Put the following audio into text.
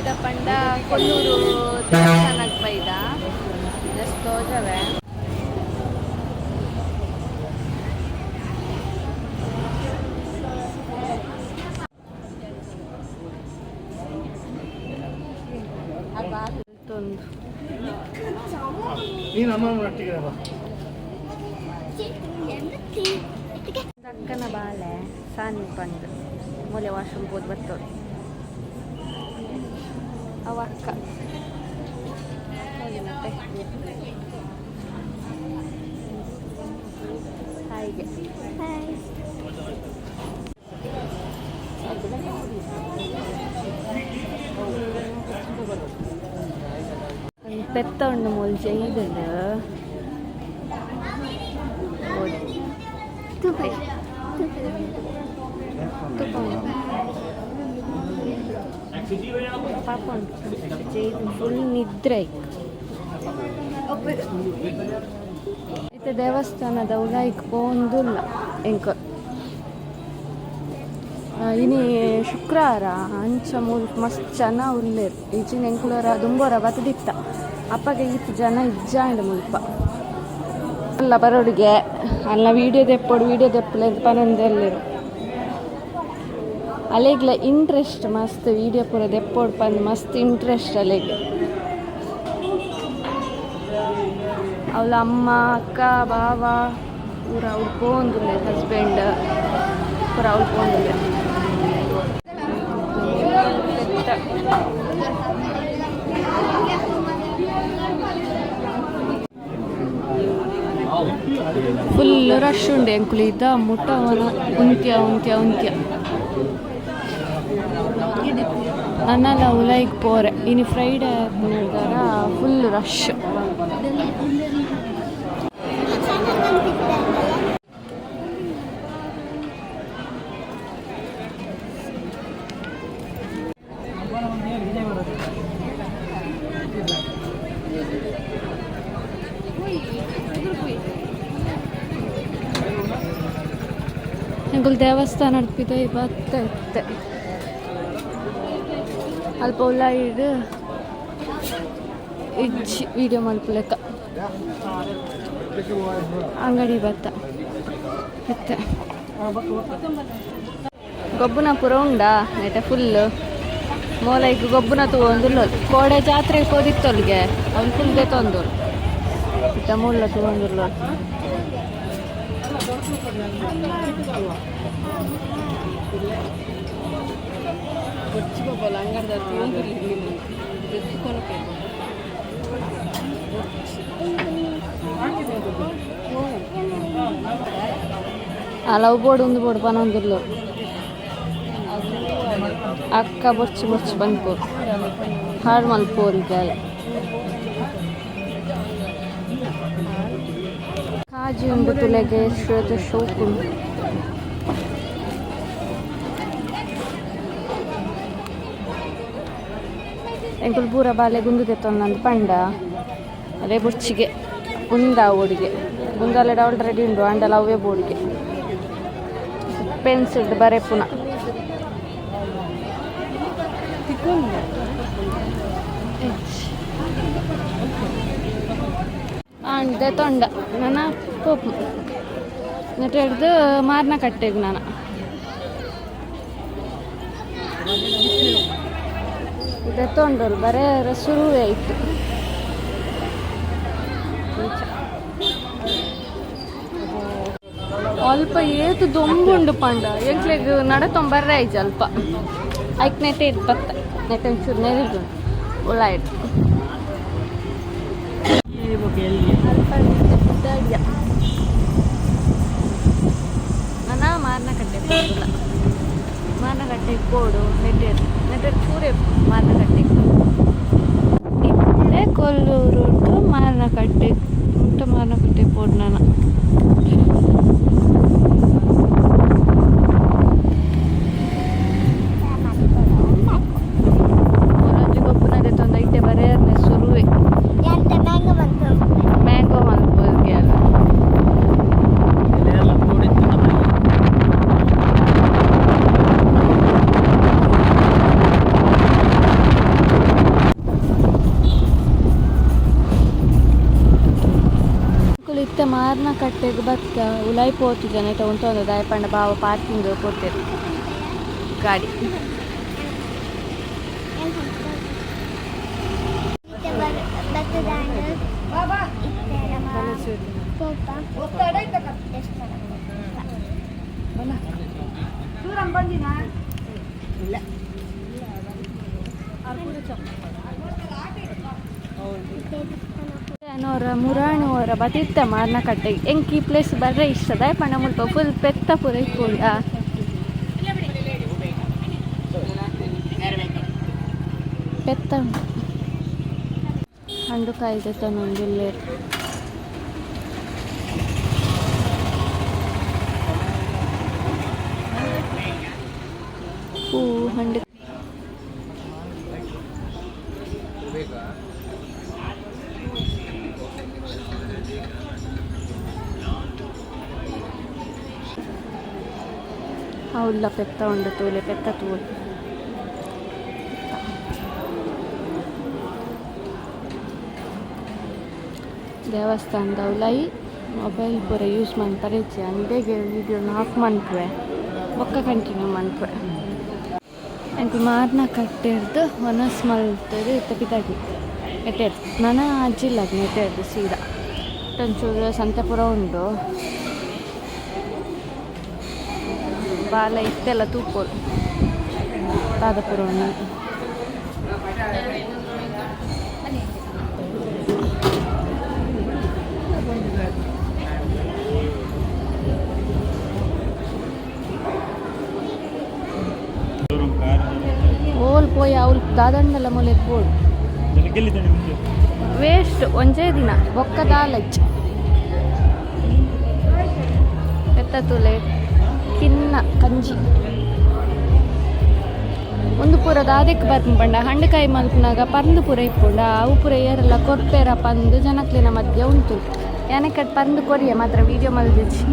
ದಾದ ಪಂಡ ಕೊಲ್ಲೂರು ದೇವಸ್ಥಾನಕ್ಕೆ ಬೈದ ಜಸ್ಟ್ ತೋಜವೆ. ಒಂದು ನೀನು ಅಮ್ಮನ ಒಟ್ಟಿಗೆ ಬಾ. ಅಕ್ಕನ ಬಾಲೆ ಸಾನಿ ಬಂದು ಮೂಲೆ ವಾಶ್ರೂಮ್ ಹೋದ್ ಬರ್ತವ್ರು. ಅವ ಅಕ್ಕ ಹೋಗಿ ಮತ್ತೆ ಹಾಗೆ. ಪೆತ್ತ ಉಂಡು ಮೂಲು ಜೈದಲ್ ತೂಪೆ ತೂಪ ಪಾಪ ಉಂಟು. ಜೈದ್ ಫುಲ್ ನಿದ್ರೆ. ಇತ್ತೆ ದೇವಸ್ಥಾನದ ಉಲಾಯಿಕ್ ಪೋಂದುಲ್ಲ ಎಂಕ್. ಇನಿ ಶುಕ್ರವಾರ, ಅಂಚ ಮೂಲು ಮಸ್ತ್ ಜನ ಉಲ್ಲೆರ್. ಇಜಿನ ಎಂಕುಲೊರ ದುಂಬೊರ ಬತ್ತದಿತ್ತ, ಅಪ್ಪಗ ಈತ್ ಜನ ಇಜ್ಜಾಂಡ್ ಮುಲ್ಪ. ಅಲ್ಲ ಬರೋಡಿಗೆ ಅಲ್ಲ, ವೀಡಿಯೋ ದೆಪ್ಪೊಡು, ವೀಡಿಯೋ ದೆಪ್ಪಲೆ ಅಂತ ಪನೊಂದೆಲ್ಲೆರ್. ಅಲೆಗ್ಲ ಇಂಟ್ರೆಸ್ಟ್ ಮಸ್ತ್, ವೀಡಿಯೋ ಪೂರ ದೆಪ್ಪೊಡು ಪಂದ್ ಮಸ್ತ್ ಇಂಟ್ರೆಸ್ಟ್ ಅಲೆಗ್. ಅವಳ ಅಮ್ಮ, ಅಕ್ಕ, ಬಾವ ಪೂರ ಅವ್ರು ಪೋಂದುಲ್ಲೆರ್. ಹಸ್ಬೆಂಡ್ ಪೂರ ಅವ್ರು ಪೋಂದುಲ್ಲೆರ್. ಪೆತ್ತ. ಫುಲ್ ರಶ್ ಉಂಡು. ಎಂಕುಲು ಇದ್ದ ಮುಟ್ಟ ಉಂತ್ಯ ಉಂತ್ಯ ಉಂತ್ಯ ಅನ್ನಲ್ಲ ಉಲೈಗ್ ಪೋರೆ. ಇನಿ ಫ್ರೈಡೆ ಆದ್ಮೇಲೆ ಫುಲ್ ರಶ್. ಎಂಕುಲು ದೇವಸ್ಥಾನ ಪಿದಯಿ ಬತ್ತ ಇತ್ತೆ. ಅಲ್ಪ ಉಲಾಯಿಡ್ ಇಜ್ಜಿ ವೀಡಿಯೋ ಮಲ್ಪುಲೆಕ. ಅಂಗಡಿ ಬತ್ತ ಇತ್ತೆ. ಗೊಬ್ಬುನ ಪೂರ ಉಂಡಾ ನೆಟೆ ಫುಲ್. ಮೋಲೈಕ್ ಗೊಬ್ಬುನ ತೂವೊಂದುಲ್ಲ. ಕೋಡೆ ಜಾತ್ರೆ ಪೋದಿತ್ತೊಲ್ಗೆ, ಅವ್ನು ಫುಲ್ ದೆತೊಂದುಲ್. ಇತ್ತ ಮುಲ್ಲ ತೂವೊಂದುಲ್ಲ. ಆ ಲವ್ ಬೋರ್ಡ್ ಒಂದು ಬೋರ್ಡ್ ಪನೊಂದುಲ್ಲ. ಅಕ್ಕ ಬೊರ್ಚಿ ಬೊರ್ಚಿ ಪನ್ಪೋರು, ಹಾಳು ಮಲ್ಪೋರು. ಈಗ ಕಾಜಿ ಉಂಡು ತುಲೆಗೆ ಶ್ವೇತ ಶೋಕ್ ಉಂಡು. ಎಂಕುಲು ಪೂರ ಬಾಲೆ ಗುಂದು ದೆತ್ತೊಂದು ಪಂಡ ಅದೇ ಬೊರ್ಚಿಗೆ ಉಂದ ಓಡಿಗೆ ಗುಂದಾಲೆಡ್ ಆಲ್ರೆಡಿ ಉಂಡು ಅಂಡಲ ಅವೇ ಬೋಡಿಗೆ. ಪೆನ್ಸಿಲ್ ಬರೆಪುನ ಆಂಡ್ ದೆತೊಂಡ ನನ ಪೋಪು ನೆಟ್ ಹಿಡ್ದು ಮಾರ್ನ ಕಟ್ಟೆಗ್ ನಾನು ದೆತ್ತೊಂಡರು ಬರೇ ಶುರುವೇ ಆಯ್ತು. ಇಂಚ. ಅಲ್ಪ ಏತು ದೊಂಬುಂಡು ಪಂಡ ಎಂಕ್ಲೆಗ್ ನಡತೊಂಬರ್ರೆ ಆಯ್ಜ ಅಲ್ಪ. ಐಕ್ ನೆಟ್ಟೆ ಇತ್ತು ಬತ್ತ. ನೆಟ್ಟೆ ಒಂಚೂರು ನೆರಿಟು ಉಳ್ಳಾಯ್ತು. ಅಲ್ಪ ಗುಡ್ಡಾಡಿಯ ನನ್ನ ಮಾರ್ನಕಟ್ಟೆ ಪೋದುಲ. ಮಾರ್ನಕಟ್ಟೆ ಪೋಡು ನೆಟ್ಟೆರ್ ನೆಟ್ಟೆರ್ ಪೂರೆ ಮಾರ್ನಕಟ್ಟೆ. ಇತ್ತೆ ಕೊಲ್ಲೂರು ಟು ಮಾರ್ನಕಟ್ಟೆ ಮುಟ್ಟ ಮಾರ್ನಕಟ್ಟೆ ಪೋಡು ನನ. ಒಂಜಿ ಗೊಬ್ಬುನ ದೆತ್ತೊಂದು ಇತ್ತೆ ಬರೆಯರ್ನೆ ಸುರುವೆ. ಎಂತ ಮ್ಯಾಂಗೋ ಬಂತು. ಮ್ಯಾಂಗೋ ಮಲ್ಪುಗೆ ಅಲ್ಲ. ಎಲ್ಲ ಕೂಡಿತ್ತು. ಮಾರ್ನಕಟ್ಟೆಗೆ ಬತ್ತ ಉಲಾಯಿ ಪೋತು ಜನ ಉಂಟೊಂದು ದಾಯಪಂಡ ಬಾವ ಪಾರ್ಕಿಂಗ್ ಪೋತೇರು ಗಾಡಿ. ಇತ್ತೆ ಬತ್ತದಾಂಡ್ ಇತ್ತೆ ನಮ್ಮ ಪೋಪ ದೇವಸ್ಥಾನ. ಅವರ ಮುರಾಣು ಅವರ ಬತ್ತಿತ್ತ ಮಾರ್ನಕಟ್ಟೆಗೆ. ಎಂಕ್ ಈ ಪ್ಲೇಸ್ ಬರ್ರೆ ಇಷ್ಟ. ದಾಯಪಂಡ ಮುಲ್ಪ ಫುಲ್ ಪೆತ್ತ ಪೂರ ಇಪ್ಪುಂಡ. ಪೆತ್ತ ಉಂಡು. ಹಂಡು ಕಾಯಿ ತನ್ನೊಂದುಲ್ಲೆರ್. ಹೂ ಹಂಡು. ಅವುಲ್ಲ ಪೆತ್ತ ಉಂಡು, ತೂಲೆ ಪೆತ್ತ ತೂಲೆ. ದೇವಸ್ಥಾನದ ಉಲಾಯಿ ಮೊಬೈಲ್ ಪೂರ ಯೂಸ್ ಮನ್ಪರೆ ಇಜ್ಜಿ. ಅಂದೆಗೆ ವೀಡಿಯೋನ ಆಫ್ ಮನ್ಪುವೆ, ಬೊಕ್ಕ ಕಂಟಿನ್ಯೂ ಮನ್ಪುವೆ. ಎಂಕ್ ಮಾರ್ನ ಕಟ್ಟೆರ್ದು ವನಸ್ ಮಲ್ತುದು ಇತ್ತೆ ಪಿದಾಡಿ ಎಟೆರ್ದು ನನ ಅಜ್ಜಿಲ್ಲಗ್ ನೆಟೆರ್ದು ಸೀದಾ ಒಂಚೂರು ಸಂತೆ ಪೂರ ಉಂಡು. ಬಾಲ ಇತ್ತೆಲ್ಲ ತೂಪೊಡು ದಾದ ಪೂರ ಉಂಡು. ಓಲ್ ಪೋಯಿ ಅವ್ಲು ದಾದಂಡಲ ಮೊಲೆ ಪೋಡು. ವೇಸ್ಟ್ ಒಂಜೇ ದಿನ ಬೊಕ್ಕ ದಾಲಜ್ಜಿ. ಪೆತ್ತ ತೂಲೆ, ಕಿನ್ನ ಕಂಜಿ. ಒಂದು ಪೂರ ದಾದೆಕ್ ಬರ್ಪುಂಡ, ಹಂಡೆಕಾಯಿ ಮಲ್ಪುನಾಗ ಪಂದು ಪೂರ ಇಪ್ಪುಂಡ. ಅವು ಪೂರ ಏರೆಲ್ಲ ಕೊರ್ಪೇರ ಪಂದು ಜನಕ್ಲೆನ ಮಧ್ಯ ಉಂಟು. ಯಾನಕಟ್ ಪಂದು ಕೊರಿಯ ಮಾತ್ರ ವೀಡಿಯೋ ಮಲ್ದಿಜ್ಜಿ.